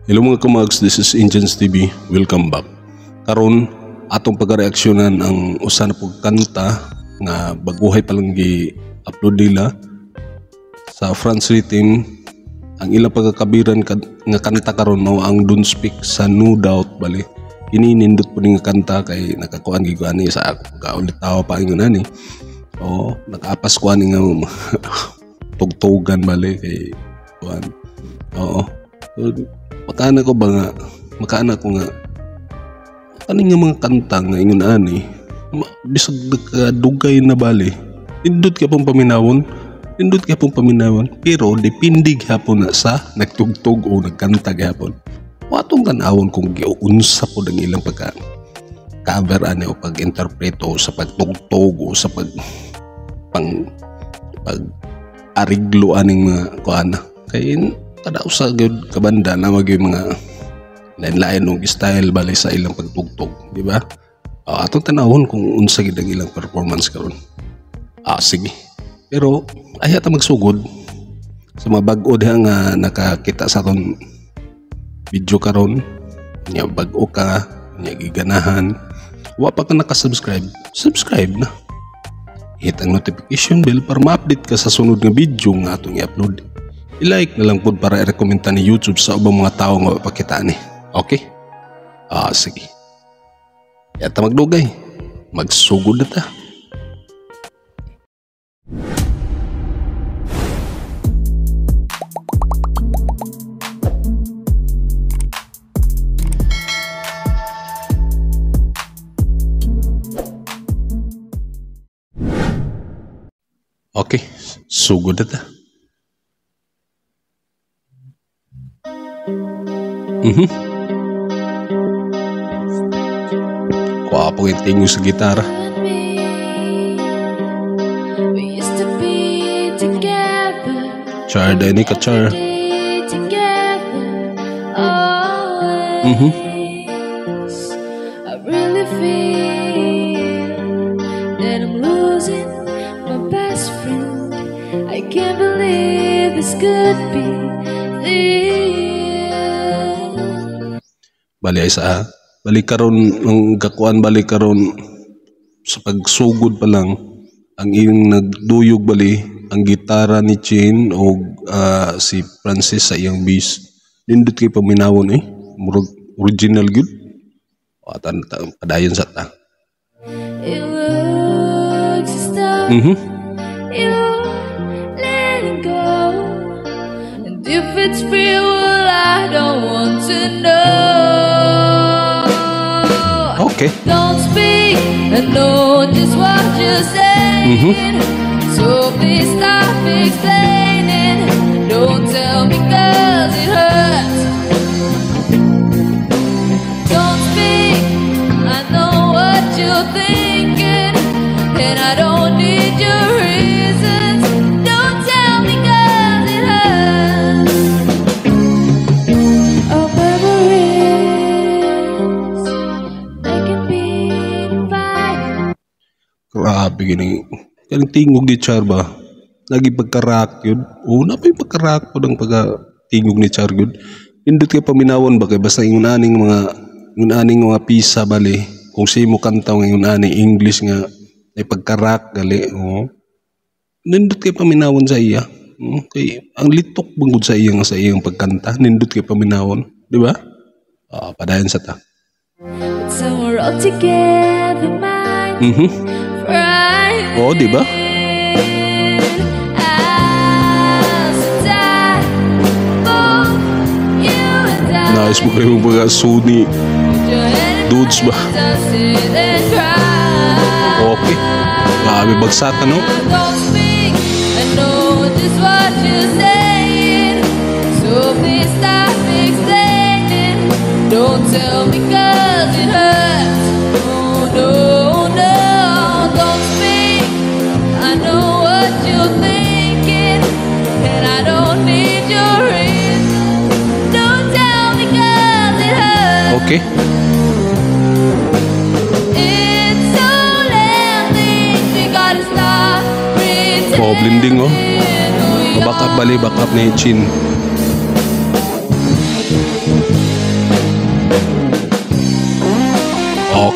Hello mga kamags, this is Indians TV. Welcome back. Karon atong pagreaksyonan ang usa na pug kanta nga baguhay pa lang gi-upload nila sa France Rhythm. Ang ilang pagkakabiran nga kanta karon mao ang Don't Speak sa No Doubt bali. Kini nindot po ni nga kanta kay nakakuan gid ko ani sa ako kaulit tawa pa ingon ani. Oo, nakaapas ko ani nga tugtugan bali kay kuan. Oo. So, makaana ko ba nga makaana ko nga kani nga mga kanta nga ingon ani bisag dugay na bali, nindot ka pong paminawon, nindot ka pong paminawon, pero depende gyapon na sa nagtugtog o nagkanta gyapon. Watong tan-awon kung giunsa pod ang ilang pagka cover ani o pag-interpreto sa pagtugtog o sa pag pang pag ariglo aning mga kuan, kay kada usa gyud kabanda na magyud mga lain-lain og style bali sa ilang pagtugtog, di ba? Atong tanawon kung unsa gid ang ilang performance karon. Sige. Pero ay ta magsugod sa mga bag-o diha nga nakakita sa aton video karon, nya bag-o ka, nya giganahan, wa pa ka naka-subscribe, subscribe na. Hit ang notification bell para ma-update ka sa sunod nga video nga atong i-upload. I-like na lang pod para i-recommend ni YouTube sa ubang mga tao nga mapakita ni. Okay? Sige. Yata magdugay. Magsugod na ta. Okay, sugod na ta. Kwapo yung tingog sa gitara. We used to be together. Char, dahil ni ka char. Every day together, always. I really feel that I'm losing my best friend. I can't believe this could be the end. Bali ay sa bali karon ang gakuan, bali karon sa pagsugod pa lang ang iyong nagduyog bali ang gitara ni Chin o si Francis sa iyang bass. Nindot kay paminawon eh. Murag original gyud. O, tan padayon sa ta. It looks as though you're letting go. And if it's real, well, I don't want to know. Okay. Don't speak, I know just what you're saying. So please stop explaining. Don't tell me 'cause it hurts. Don't speak, I know what you're thinking, and I don't need your reasons. Don't tell me 'cause it hurts. Our memories, they can be divided. Grabe gini. Kaning tingog ni Char ba? Lagi pagka-rock yun. Oo, na pa yung pagka-rock po ng pagka-tingog ni Char yun. Nindot kay paminawon ba kay basta ingon aning mga pisa bali. Kung simo kanta nga ingon ani English nga ay pagka-rock gali. Oo. Nindot kay paminawon sa iya. Kay ang litok bangod sa iya nga sa iyang pagkanta. Nindot kay paminawon, di ba? Padayon sa ta. But so we're all together, my friend. Oo, di ba? As I both you and I. Nice mo kayo mga Sony dudes ba? Sit and cry. Okay. Grabe bagsak ano? Don't speak, I know just what you're saying. So please stop explaining. Don't tell me 'cause it hurts. Oh no, no, don't speak. I know what you're thinking, and I don't need your reasons. Don't tell me 'cause it hurts. Okay. It's so late, we gotta stop pretending. Oh, blending oh. Who we Back up bali, back up ni Chin.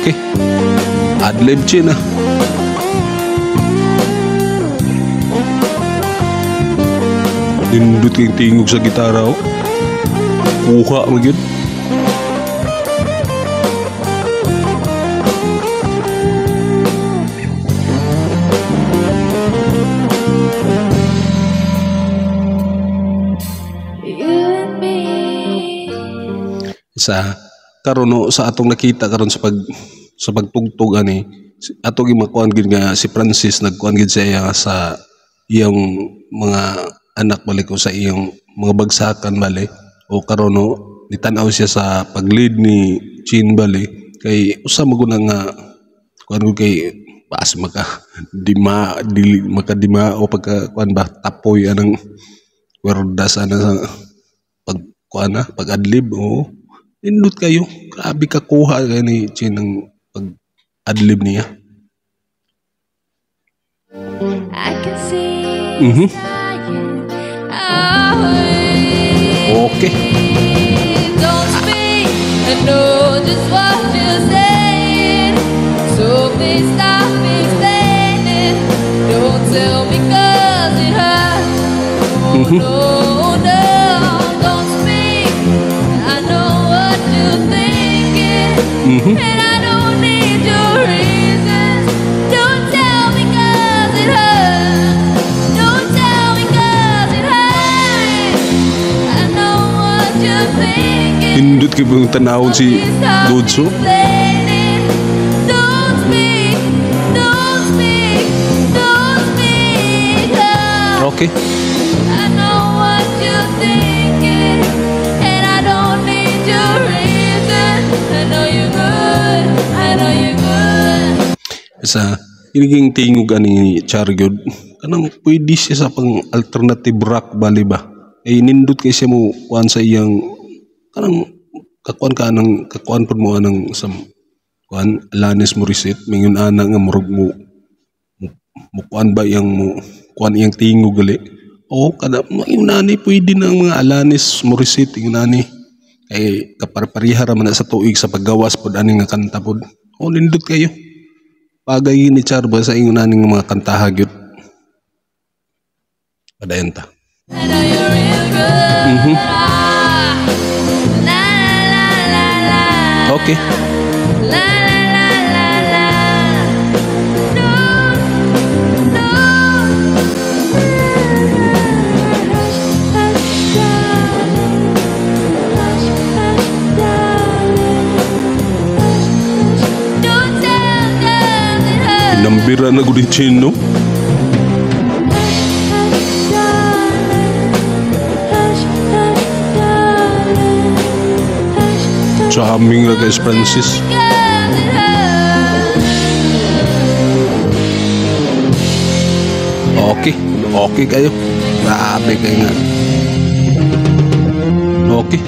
Okay. Adlib Chin ah. Nindot kayong tingog sa gitara oh. Kuha mo yun. Sa karon no, sa atong nakita karon sa pagtugtog ani ato gimakuan gid nga si Francis nagkuan gid siya sa iyang mga anak balik o sa iyang mga bagsakan bali o karon no nitan-aw siya sa pag-lead ni Chin bali kay usa man gud nga kuan gud kay paas maka dima dili makadima o pagka kuan ba tapoy anang kwerdas ana sa pag kuan na pag adlib o nindot kayo. Grabe kakuha kayo ni Chin ang pag-adlib niya. I can see Okay. Don't speak, I know just what you're saying. So please stop explaining. Don't tell me 'cause it hurts. Oh, no, no, don't speak. I know what you're thinking. And I don't need your reasons. Don't tell me 'cause it hurts. Don't tell me 'cause it hurts. I know what you're thinking. Hindot kay bang tanawon si Dodso. Don't speak, don't speak, don't speak. Okay. I know what you're thinking, and I don't need your reason. I know you're good, I know you're good. Sa kiniging tingog ani ni Char gyud, kanang pwede siya sa pang alternative rock bali ba. Eh nindot kay siya mo kuan sa iyang kanang kakuan ka anang kakuan pud mo anang sa kuan Alanis Morissette mingon ana nga murag mo kuan ba iyang mo kuan iyang tingog gali. O kada ingon ani pwede na ang mga Alanis Morissette ingon ani kay kaparpariha ra man na sa tuig sa paggawas pod ani nga kanta pod. O nindot kayo. Bagay ni Char ba sa ingon ani nga mga kantaha gyud. Padayon ta. I know you're real good. La la la la. Okay. La la la la. Don't, don't. Hush, darling. Hush, hush, darling. Hush, hush. Don't tell 'cause it hurts. Nambira na gud ni Chin no. Charming ra guys Francis. Okay, okay kayo. Grabe kayo nga. Okay.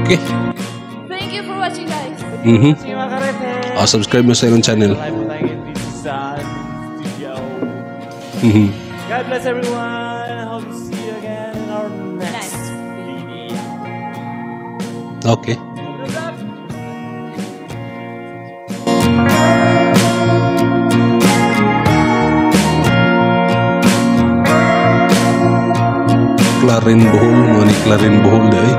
Okay. Thank you for watching, guys. Subscribe mo sa inyong channel. God bless everyone. I hope to see you again in our next video. Okay. Clarin Bohol, mga ni Clarin Bohol dahil.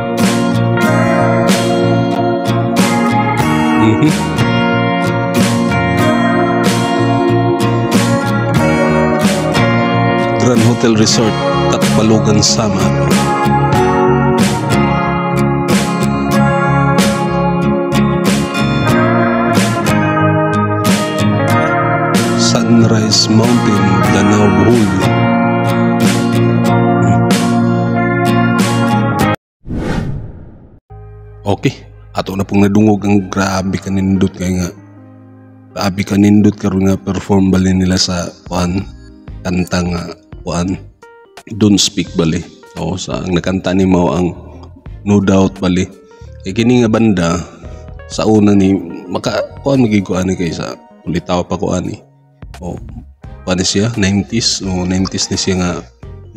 Grand Hotel Resort, Catbalogan, Samar. Sunrise Mountain, Danao, Bohol. Okay, ato na pong nadungog ang grabe kanindot kay nga. Grabe kanindot karon nga perform bali nila sa kuan kanta nga kuan Don't Speak bali. O sa ang nakanta ni mao ang No Doubt bali. Kay kini nga banda sa una ni maka kuan magig kuan ni kay sa ulitaw pa kuan ni. O kuan ni siya 90s o 90s ni siya nga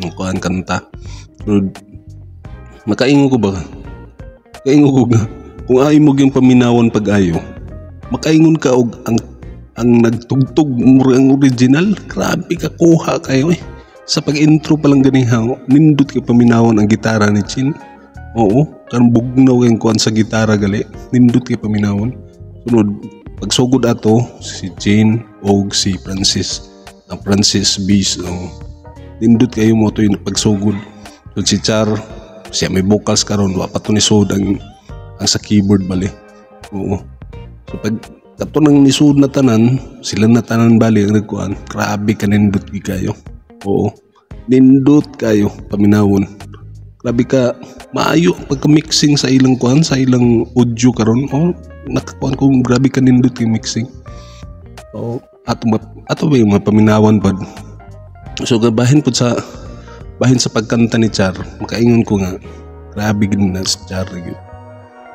nung kuan kanta. Pero Makaingon ko ba? Kaingon ko nga kung ay mo gyung paminawon pag-ayo, makaingon ka og ang nagtugtog mura ang original. Grabe ka kuha kayo eh. Sa pag-intro pa lang ganiha, nindot kay paminawon ang gitara ni Chin. Oo, kan bugnaw kay kuan sa gitara gali. Nindot kay paminawon. Sunod, pagsugod ato si Jane og si Francis. Ang Francis Beast, oh. Nindot kayo mo to yung pagsugod. So, si Char, siya may vocals karon, wa pa to ni sud ang sa keyboard bali. Oo. So pag kato nang nisud na tanan, sila na tanan bali ang nagkuan. Grabe ka nindot gi kayo. Oo. Nindot kayo paminawon. Grabe ka maayo ang pagka-mixing sa ilang kuan, sa ilang audio karon. Oh, nakakuan ko grabe ka nindot yung mixing. Oo. Ato ba yung mapaminawan pad. So gabahin pud sa bahin sa pagkanta ni Char, makaingon ko nga grabe gid na si Char gyud.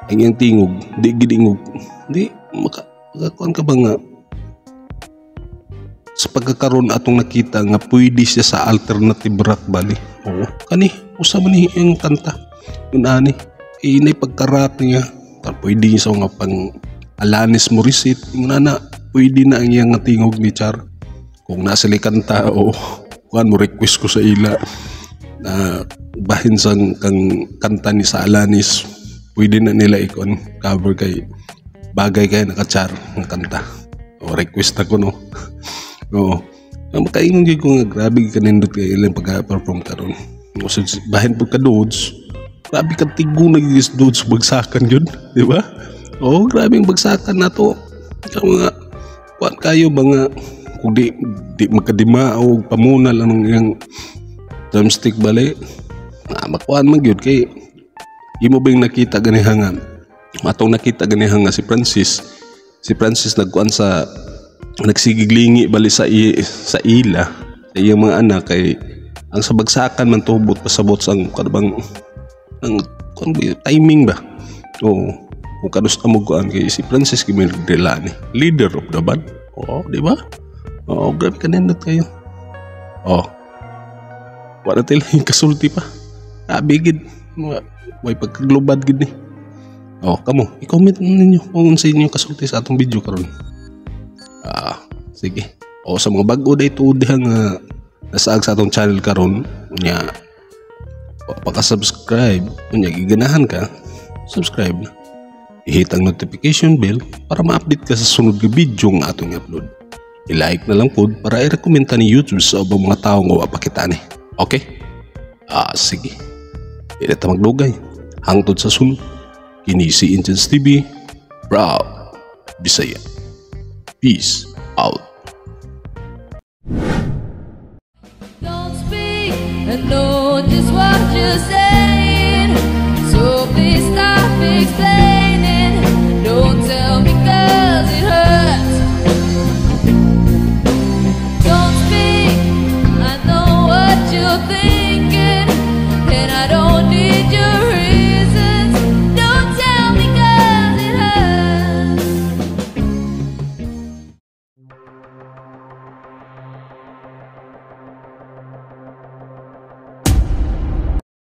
Ang iyang tingog, di gid ingog. Di makakuan ka ba nga sa pagkakaroon atong nakita nga pwede siya sa alternative rock bali. Oo. Kani usa man ni iyang kanta. Yun ani inay pagka-rock niya. Kan pwede sa mga pang Alanis Morissette. Yung ana pwede na ang iyang tingog ni Char. Kung nasa kanta o kuan mo, request ko sa ila na bahin sa kang kanta ni sa Alanis, pwede na nila ikon cover kay bagay kay naka-Char ang kanta. O request ako, no. Oo. Ang makaingon gyud ko nga grabe kanindot kay ilang pagka-perform karon. So, bahin pud ka dudes, grabe ka tigo na gyud dudes bagsakan gyud, di ba? Oo, grabe ang bagsakan nato. Ikaw nga kuan kayo ba nga kung di makadima o pamunal anong iyang drumstick bali, na makuan man gyud kay imo ba yung nakita ganiha nga atong nakita ganiha nga si Francis nagkuan sa nagsigiglingi bali sa ila sa iyang mga anak kay ang sa bagsakan man tubot pasabot sa ang kanabang ang kuan ba, timing ba. Oo, kung kanus amo kuan kay si Francis kay may nagdala ni leader of the band. Oo, di ba? Oo, grabe kanindot kayo. Oh, wala tayo yung kasulti pa. Grabe gid. Way pagkaglubad gid ni. Oh, kamo, i-comment ninyo kung unsa inyong kasulti sa atong video karon. Ah, sige. O sa mga bag-o day tuod diha nga nasaag sa atong channel karon, unya wa pa ka subscribe, unya giganahan ka, subscribe na. I-hit ang notification bell para ma-update ka sa sunod nga video nga atong i-upload. I-like na lang pod para i-recommend ni YouTube sa ubang mga tao nga wa pa kita ni. Okay? Ah, sige. Di na ta magdugay. Hangtod sa sunod. Kini si Inchens TV. Proud Bisaya. Peace out.